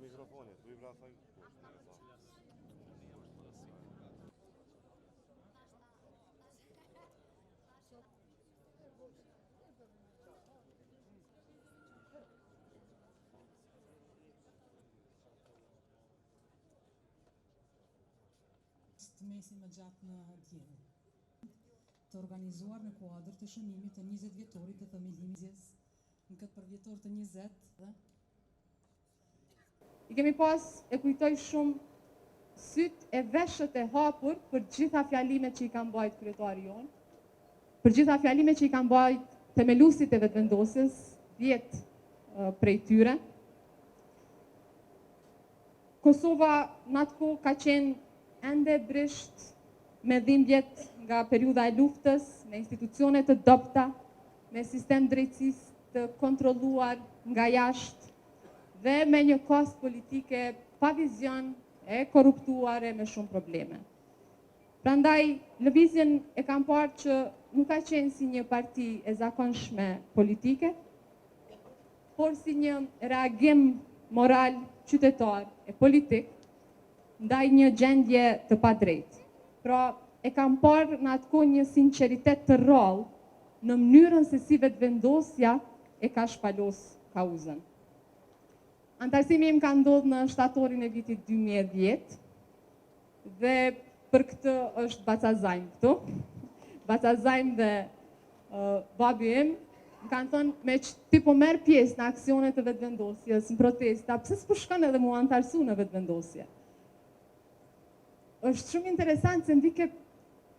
mikrofoni, tu i vra thaj. Të mesin më gjatë në diell. Të organizuar në kuadër të shënimit të 20 vjetorit të themelimit në këtë përvjetor të 20 dhe I kemi pas, e kujtoj shumë, sytë e veshët e hapur për gjitha fjalimet që i ka mbajt kryetari jonë, për gjitha fjalimet që i ka mbajt themeluesit e Vetëvendosjes, 10 prej tyre. Kosova në atë kohë ka qenë ende brisht me dhimbjet nga periudha e luftës, me institucione të dobta, me sistem drejtësisë të kontrolluar nga jashtë dhe me një klasë politike pa vizion e korruptuar e me shumë probleme. Prandaj, lëvizjen e kam parë që nuk ka qenë si një parti e zakonshme politike, por si një reagim moral, qytetar e politik ndaj një gjendje të padrejtë. Pra, e kam parë në atë kohë një sinceritet të rrallë në mënyrën se si vetëvendosja e ka shpalos kauzën. Anëtarësimi im ka ndodhur në shtatorin e vitit 2010 dhe për këtë është Baca Zajm këtu. Baca Zajm dhe uh, babi im më kanë thënë me që ti po merr pjesë në aksionet të vetëvendosjes, në protesta, pse s'po shkon edhe mu anëtarësu në vetëvendosje? Është shumë interesant se m'vike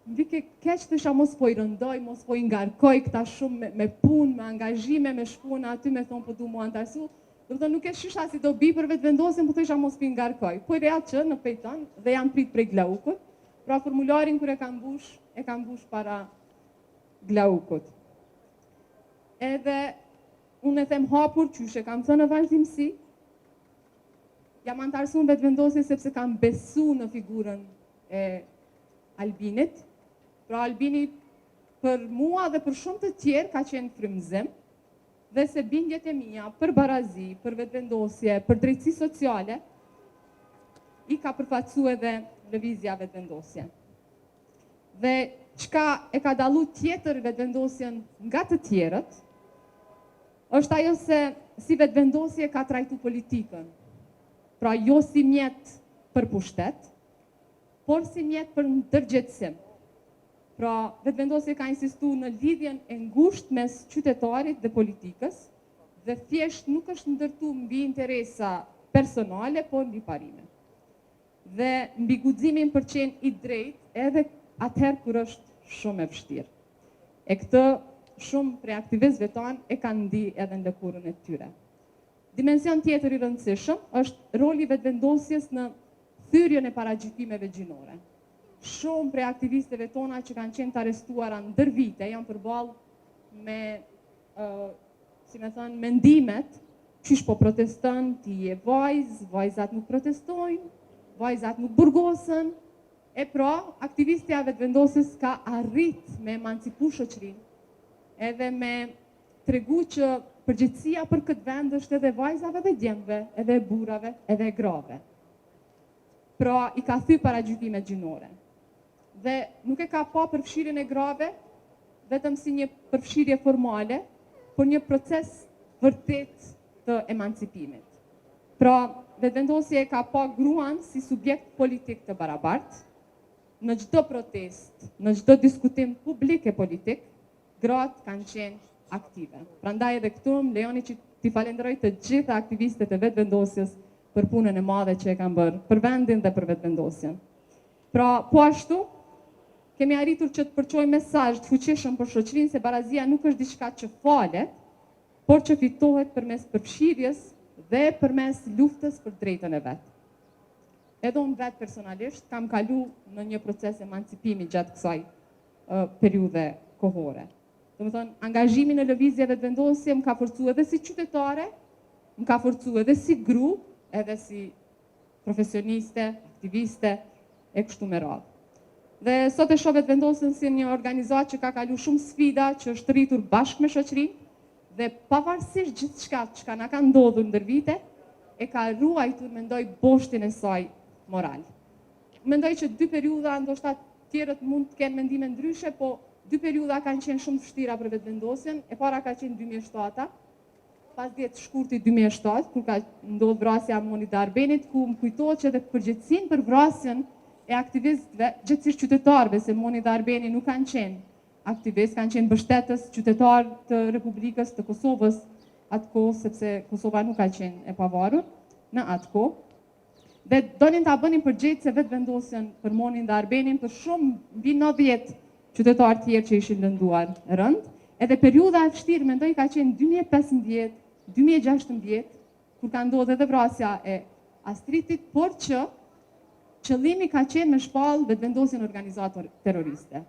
m'vike keq të isha mos po i rëndoj, mos po i ngarkoj këta shumë me, me punë, me angazhime, me shku në aty me thonë po du mu anëtarësu. Do të thonë nuk e shisha si dobi për vetëvendosjen, po thosha mos po i ngarkoj. Po i reja që në Pejton dhe jam prit prej Glaukut. Pra formularin kur e kam mbush, e kam mbush para Glaukut. Edhe unë e them hapur, qysh e kam thënë në vazhdimësi, jam anëtarësu në vetëvendosje sepse kam besu në figurën e Albinit. Pra Albini për mua dhe për shumë të tjerë ka qenë frymëzim dhe se bindjet e mia për barazi, për vetëvendosje, për drejtësi sociale i ka përfaqësu edhe lëvizja vetëvendosje. Dhe çka e ka dallu tjetër vetëvendosjen nga të tjerët, është ajo se si vetëvendosje ka trajtu politikën. Pra jo si mjet për pushtet, por si mjet për ndërgjegjësim. Pra, vetëvendosje ka insistu në lidhjen e ngushtë mes qytetarit dhe politikës dhe thjesht nuk është ndërtu mbi interesa personale, por mbi parime. Dhe mbi guximin për qenë i drejtë edhe atëherë kur është shumë e vështirë. E këtë shumë prej aktivistëve tanë e kanë ndi edhe në lëkurën e tyre. Dimension tjetër i rëndësishëm është roli i vetëvendosjes në thyrjen e paragjykimeve gjinore. Shumë prej aktivisteve tona që kanë qenë të arrestuara ndër vite janë përballë me, uh, si me thënë, mendimet, qysh po proteston, ti je vajzë, vajzat nuk protestojnë, vajzat nuk burgosen, e pra, aktivistja e vetëvendosjes ka arrit me emancipu shoqërinë, edhe me tregu që përgjegjësia për këtë vend është edhe vajzave dhe djemve, edhe e burrave, edhe e grave. Pra, i ka thy paragjykimet gjinore. Dhe nuk e ka pa përfshirjen e grave vetëm si një përfshirje formale, por një proces vërtet të emancipimit. Pra, vetëvendosje e ka pa gruan si subjekt politik të barabartë, në çdo protest, në çdo diskutim publik e politik, gratë kanë qenë aktive. Prandaj edhe këtu më lejoni që t'i falenderoj të gjitha aktivistet e vetëvendosjes për punën e madhe që e kanë bërë për vendin dhe për vetëvendosjen. Pra, po ashtu, kemi arritur që të përçojmë mesazh të fuqishëm për shoqërinë se barazia nuk është diçka që falet, por që fitohet përmes përfshirjes dhe përmes luftës për drejtën e vet. Edhe unë vetë personalisht kam kalu në një proces emancipimi gjatë kësaj uh, periudhe kohore. Do më thënë, angazhimi në lëvizje vetëvendosje më ka forcu edhe si qytetare, më ka forcu edhe si gru, edhe si profesioniste, aktiviste, e kështu me radhë. Dhe sot e shoh vetëvendosjen si një organizatë që ka kalu shumë sfida, që është rritur bashkë me shoqërinë dhe pavarësisht gjithçka çka na ka ndodhur ndër vite, e. e ka ruajtur, mendoj, boshtin e saj moral. Mendoj që dy periudha, ndoshta tjerët mund të kenë mendime ndryshe, po dy periudha kanë qenë shumë të vështira për Vetëvendosjen. E para ka qenë 2007-a, pas 10 shkurtit 2007, kur ka ndodhur vrasja e Monit dhe Arbenit, ku më kujtohet që edhe përgjegjësinë për vrasjen e aktivistëve, gjithsesi qytetarëve, se Moni dhe Arbeni nuk kanë qenë aktivistë, kanë qenë mbështetës qytetarë të Republikës të Kosovës atë kohë, sepse Kosova nuk ka qenë e pavarur në atë kohë. Dhe donin ta bënin përgjegjëse Vetëvendosjen për Monin dhe Arbenin për shumë mbi 90 qytetarë tjerë që ishin lënduar rënd. Edhe periudha e vështirë mendoj ka qenë 2015, 2016, kur ka ndodhur edhe vrasja e Astritit, por që qëllimi ka qenë me shpall Vetëvendosjen organizatë terroriste.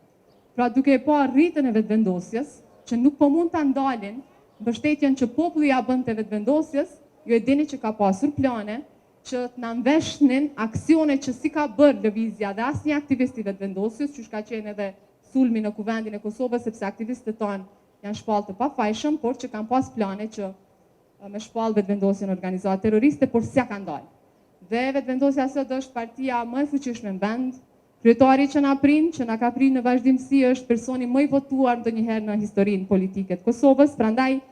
Pra duke e pa rritjen e Vetëvendosjes, që nuk po mund ta ndalin mbështetjen që populli ja bënte Vetëvendosjes, ju e dini që ka pasur plane që të na mveshnin aksione që s'i ka bërë lëvizja dhe asnjë aktivist i Vetëvendosjes, qysh ka qenë edhe sulmi në Kuvendin e Kosovës, sepse aktivistët tanë janë shpallë të pafajshëm, por që kanë pas plane që me shpall Vetëvendosjen organizatë terroriste, por s'ja kanë dalë. Dhe Vetëvendosja sot është partia më e fuqishme në vend, Kryetari që na prin, që na ka prin në vazhdimësi është personi më i votuar ndonjëherë në historinë politike të Kosovës, prandaj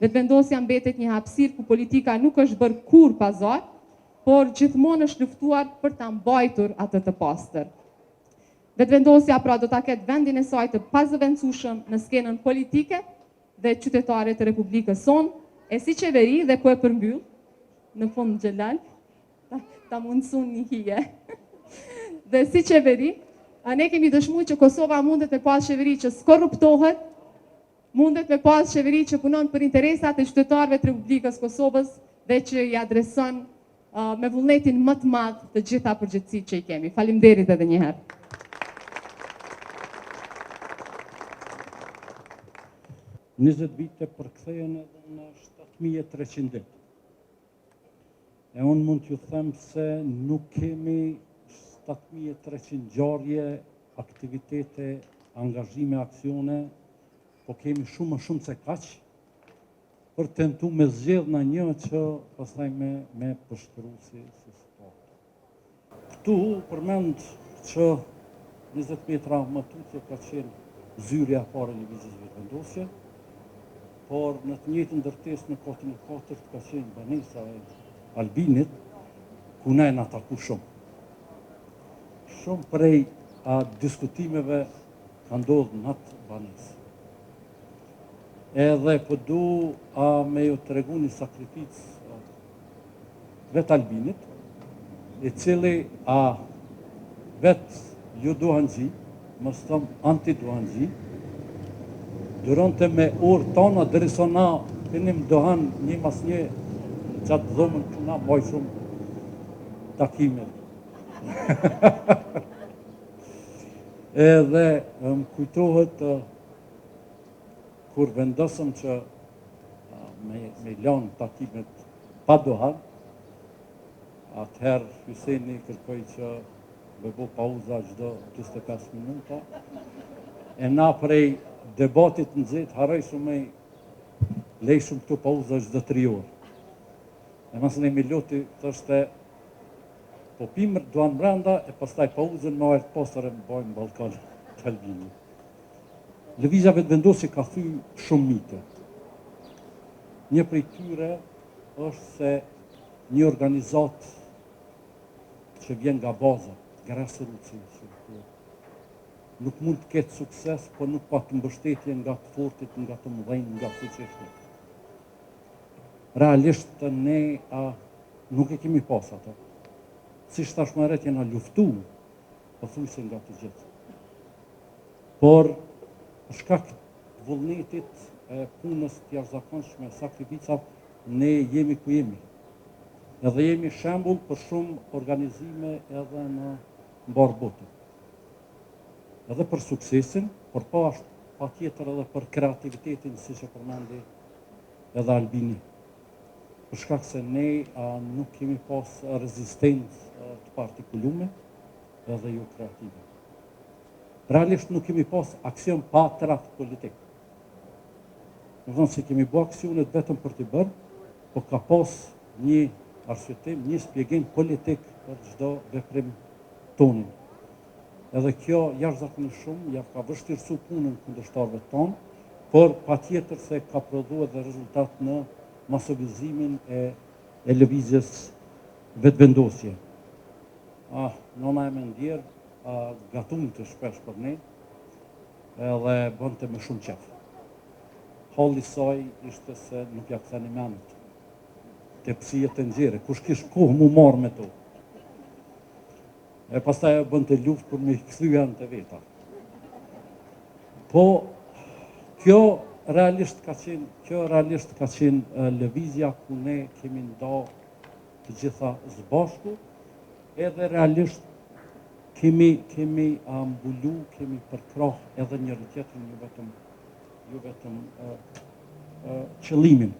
Vetëvendosja mbetet një hapësirë ku politika nuk është bërë kurrë pazar, por gjithmonë është luftuar për ta mbajtur atë të pastër. Vetëvendosja pra do ta ketë vendin e saj të pazëvendësueshëm në skenën politike dhe qytetare të Republikës sonë, e si qeveri dhe po e përmbyll në fund Xhelal, ta, ta mundësun një hije. Dhe si qeveri, a ne kemi dëshmu që Kosova mundet me pas qeveri që s'korruptohet, mundet me pas qeveri që punon për interesat e qytetarëve të Republikës Kosovës dhe që i adreson uh, me vullnetin më të madh të gjitha përgjegjësitë që i kemi. Faleminderit edhe një herë. 20 vite përkthehen edhe në 7300 ditë. E unë mund t'ju them se nuk kemi 7300 ngjarje, aktivitete, angazhime, aksione, po kemi shumë më shumë se kaq, për tentu me zgjedh në një që pastaj me, me përshkru si, si situatë. Këtu përmend që 20 metra më tutje ka qenë zyrja e parë e Lëvizjes Vetëvendosje, por në të njëjtën ndërtesë në katin e katërt ka qenë banesa e Albinit, ku na jena taku shumë. Shumë prej a, diskutimeve ka ndodhë në atë banesë. Edhe po du a, me ju tregu një sakrificë vetë Albinit, i cili a vetë jo duhanxhi, mos thom anti-duhanxhi, duronte me orë tana derisa na pinim duhan një mas një qatë dhomën që na mbajshum takimet. Edhe më kujtohet kur vendosëm që me, me lanë takimet pa duhan, atëherë Hyseni kërkoi që me bo pauza çdo 25 minuta, e na prej debatit nxehtë harrojshum me lejshum këto pauza çdo 3 orë. E masanej Miloti thoshte, po pimë duhan brenda e pastaj pauzën me ajër të pastër e mbajmë n'ballkon të Albinit. Lëvizja Vetëvendosje ka thy shumë mite. Një prej tyre është se një organizatë që vjen nga baza, grassroots, si thuhet, nuk mund të ketë sukses, po nuk pat mbështetje nga të fortit, nga të mëdhenj, nga të fuqishmit. Realisht ne a, nuk e kemi pas ato. Siç thash më herët jena luftu, pothuajse nga të gjithë. Por, për shkak të vullnetit e punës të jashtëzakonshme, sakrificave, ne jemi ku jemi. Edhe jemi shembull për shumë organizime edhe në mbarë botën. Edhe për suksesin, por po ashtu patjetër edhe për kreativitetin, siç e përmendi edhe Albini. Për shkak se ne a, nuk kemi pas rezistencë të partikulume edhe jo kreative. Realisht nuk kemi pas aksion pa trafik politik. Domethonë se kemi bo aksionet vetëm për t'i bërë, po ka pas një arsyetim, një shpjegim politik për çdo veprim tonin. Edhe kjo jashtëzakonisht shumë ja ka vështirësu punën kundërshtarëve tonë, por patjetër se ka prodhu edhe rezultat në masovizimin e, e lëvizjes Vetëvendosje. Ah, nona ime e ndjerë, gatunte shpesh për ne, edhe bënte me shumë qef. Halli i saj ishte se nuk ja kthenim enët. Tepsi e tenxhere, kush kish kohë mu marrë me to. E pastaj ajo bënte luftë për me i kthy enët e veta. Po, kjo realisht ka qenë, kjo realisht ka qenë lëvizja ku ne kemi nda të gjitha së bashku, edhe realisht kemi kemi mbulu, kemi përkrah edhe njëri tjetrin, jo vetëm jo vetëm qëllimin.